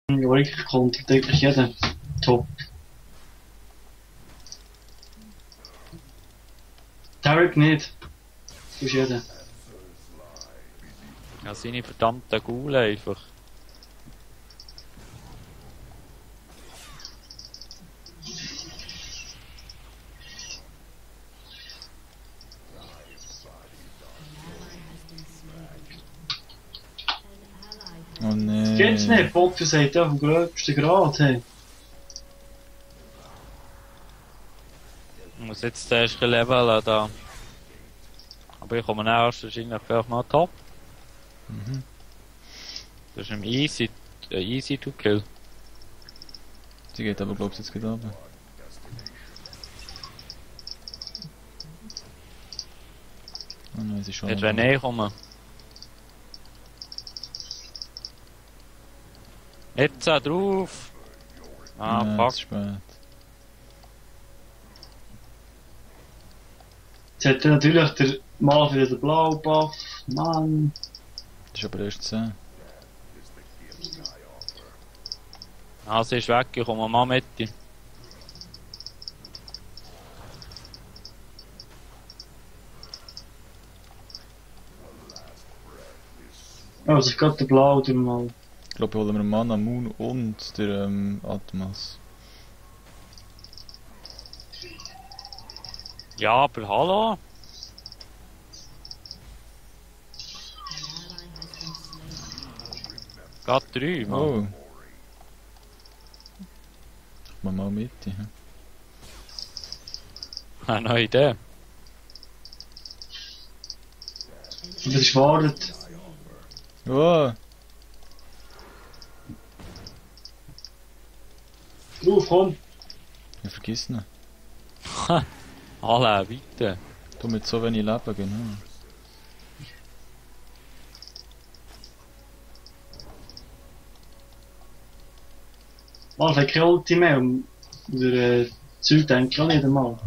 Ja, wirklich kommt wirklich jeder. Top. Tarek nicht. Das ist jeder. Ja, seine verdammten Gaulen einfach. Oh nee. Geht's nicht? Bob sagt ja vom gröbsten Grad, hey. Ich muss jetzt das erste Level da. Aber ich komme dann erst wahrscheinlich vielleicht noch top. Mhm. Das ist ein easy to kill. Sie geht aber glaubst jetzt gerade runter. Oh nein, sie ist schon. Jetzt wenn ich komme. Jetzt drauf! Ah, Nein, fuck. zu spät. Jetzt hat er natürlich der Mal wieder den blauen Buff. Mann. Das ist aber erst 10. Ah, sie ist weg, ich komme mal mit. Oh, es ist gerade der blaue der Mal. Ich glaube, holen wir Mana, Moon und der Atmas. Ja, aber hallo? Gerade 3, Mann. Oh. Komm mal mit. Ja. Eine neue Idee. Und das ist wartet. Oh. Drauf, komm. Ich vergiss ihn. Alle, weiter. Du mit so wenig Leben, genau. Mal, ich habe keine Ulti mehr. Und der Zeug denke ich auch nicht einmal.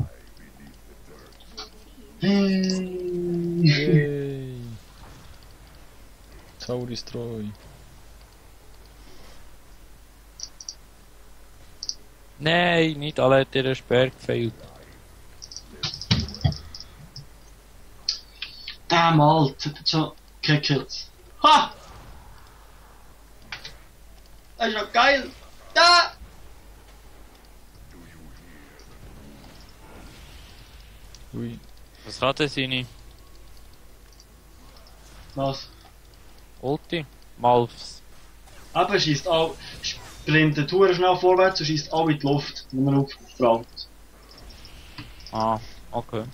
Hey. Yay! Zaur ist treu. Nein, nicht alle hat ihren Speer gefehlt. Damn, Alt, hat schon keine Kills. Ha! Das ist ja geil! Da! Ui. Was kann das seine Was? Ulti? Malfs. Aber er schießt auch, sprintet hure schnell vorwärts und schießt auch in die Luft, wenn er aufbraucht. Ah, okay.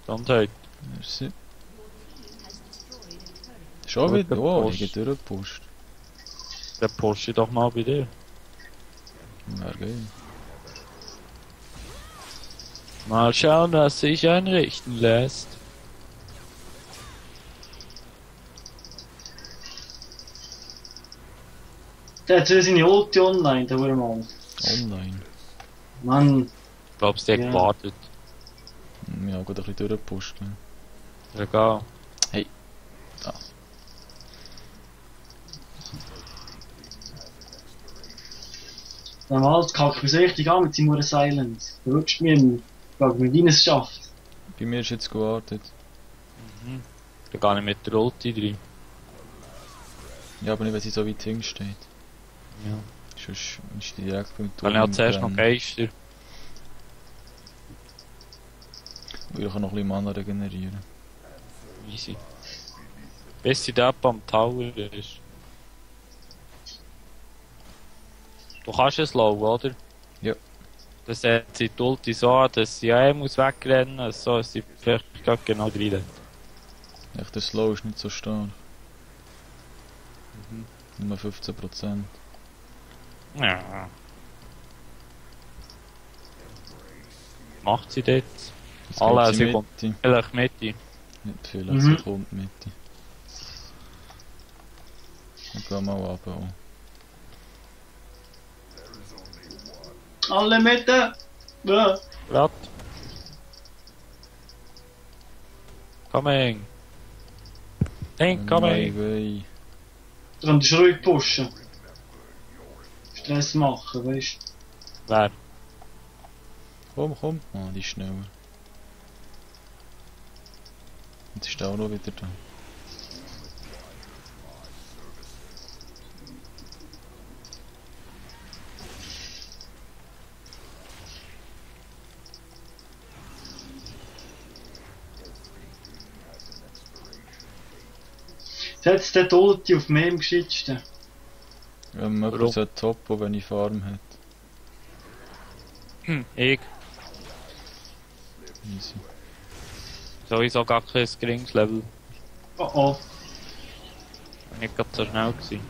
Gesundheit. Merci. Schon Gut wieder? Oh, gepusht. ich geht durchgepusht. Dann pushe ich doch mal bei dir. Wäre geil. Mal schauen, was sich einrichten lässt. Der hat seine Ulti online, der Mann. Online. Mann, Ich glaube, sie hat Ja. gewartet. Ja, gut ein bisschen durchgepusht. Ne? Egal. Da. normal kackt mich so richtig an mit seinem Silence. Der rutscht mir im, frag mich, wie er es schafft. Bei mir ist jetzt gewartet. Mhm. Da gar nicht mit der Ulti drin. Ja, aber nicht, wenn sie so weit hinten steht. Ja. Sonst ist die direkt beim Dann hat zuerst noch Geister. Ich kann noch ein bisschen Mana regenerieren. Easy. Bis sie da am Tower ist. Du kannst es low, oder? Ja. Das setzt sie die Ulti so an, dass sie ja muss wegrennen, so dass sie vielleicht gerade genau drin. Echt, der Slow ist nicht so stark. Mhm. Nur 15%. Ja. Macht sie dort? Jetzt Alle, kommt sie sie kommt Mitte. vielleicht mit. Nicht viel, Mhm. sie kommt Mitte. Und geh mal runter. Oh. Alle Mitte! Ja. Grad. Incoming! Incoming! My way. Du könntest ruhig pushen. Stress machen, weißt du. Wer? Komm, komm. Ah, die ist schneller. Jetzt ist der auch noch wieder da. Setz den Ulti auf mich am geschicktesten. Jemand Warum? sollte toppen, wenn ich Farm hat. Ich. Easy. Sowieso gar kein geringes Level. Oh oh. Nicht gerade so schnell gewesen.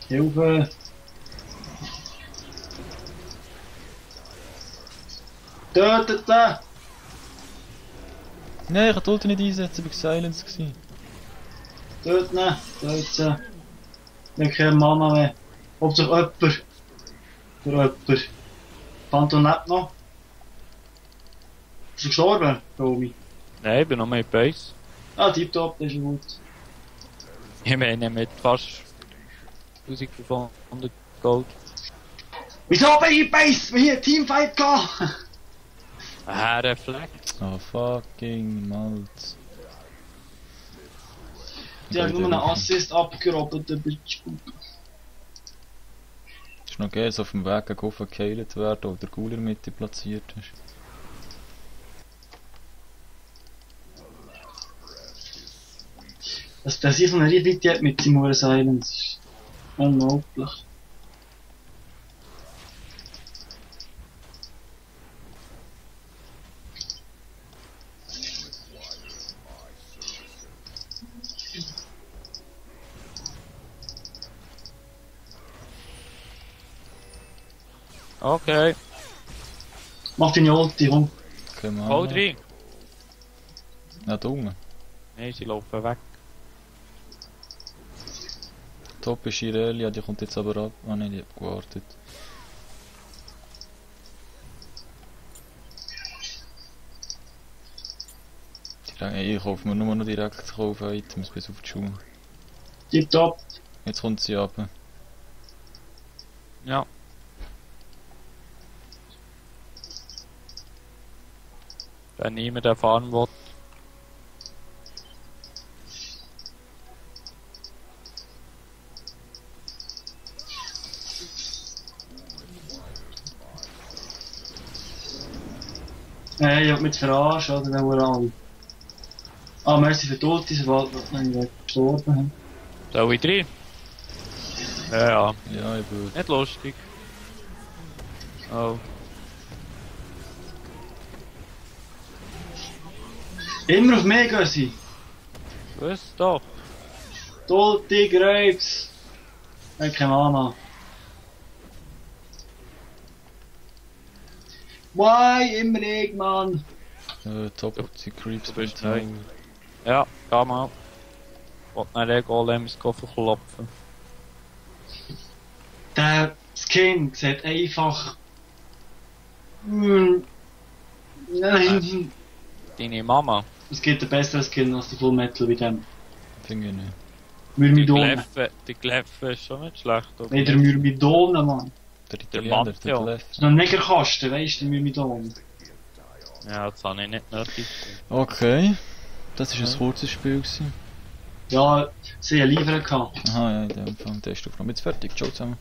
Hilfe. Tötet den! Nein, ich wollte nicht einsetzen, ich war Silence. Tötet ihn! Tötet sie! Wir haben keine Mana mehr. Hauptsache jemand. Für jemand. Phantom lebt noch. Ist er gestorben, Romy? Nein, ich bin noch mit Base. Ah, tipptopp, das ist gut. Ich meine mit fast 1500 Gold. Wieso bin ich Base? Wir hier Teamfight gehabt! Reflex. Oh fucking Malz. Die haben nur einen Assist abgerobbt, der Bitch. Es ist noch geil, dass auf dem Weg geheilt werden, oder der Ghoul in der Mitte platziert ist. Dass der sich so eine Riedlitte hat mit seinem Huren Silence ist unglaublich. Okay, Mach deine Ulti, komm. Keine hol Ahnung. rein. Ja, da unten. Nein, sie laufen weg. Top ist Irelia, die kommt jetzt aber ab. Ah nein, die hat gewartet. Ich kaufe mir nur noch direkt Kauf-Items bis auf die Schuhe. Tipptopp. Jetzt kommt sie ab. Ja. Wenn niemand erfahren will. Ich hab mich verarscht, oder? Der Uran. Ah, merci für die Ulti, sobald wir gestorben haben. Soll ich rein? Ja, Ja, ich würde. nicht lustig. Oh. Immer auf mich gehen sie. Was doch? Die Ulti, Graves. Ich hab keine Mana. Why? Immer ich, Mann. Top, die Creeps Du bist mit neu. Ja, geh mal. Und dann den Golem ins Koffer klopfen. Der Skin sieht einfach... Nein. Deine Mama. Es gibt einen besseren Skin als der Full Metal wie dem. Finde ich nicht. Myrmidon. Die Kläffe ist schon nicht schlecht. Oder? Nein, der Myrmidon, Mann. Der Italiener, der Matteo. Left. Das ist noch ein Negerkasten, weißt du, der Myrmidon. Ja, das habe ich nicht nötig. Okay. Das war ein kurzes Spiel gewesen. Ja, sie haben liefern gehabt. Aha, ja, in dem Fall Testaufnahme. Jetzt fertig. Ciao zusammen.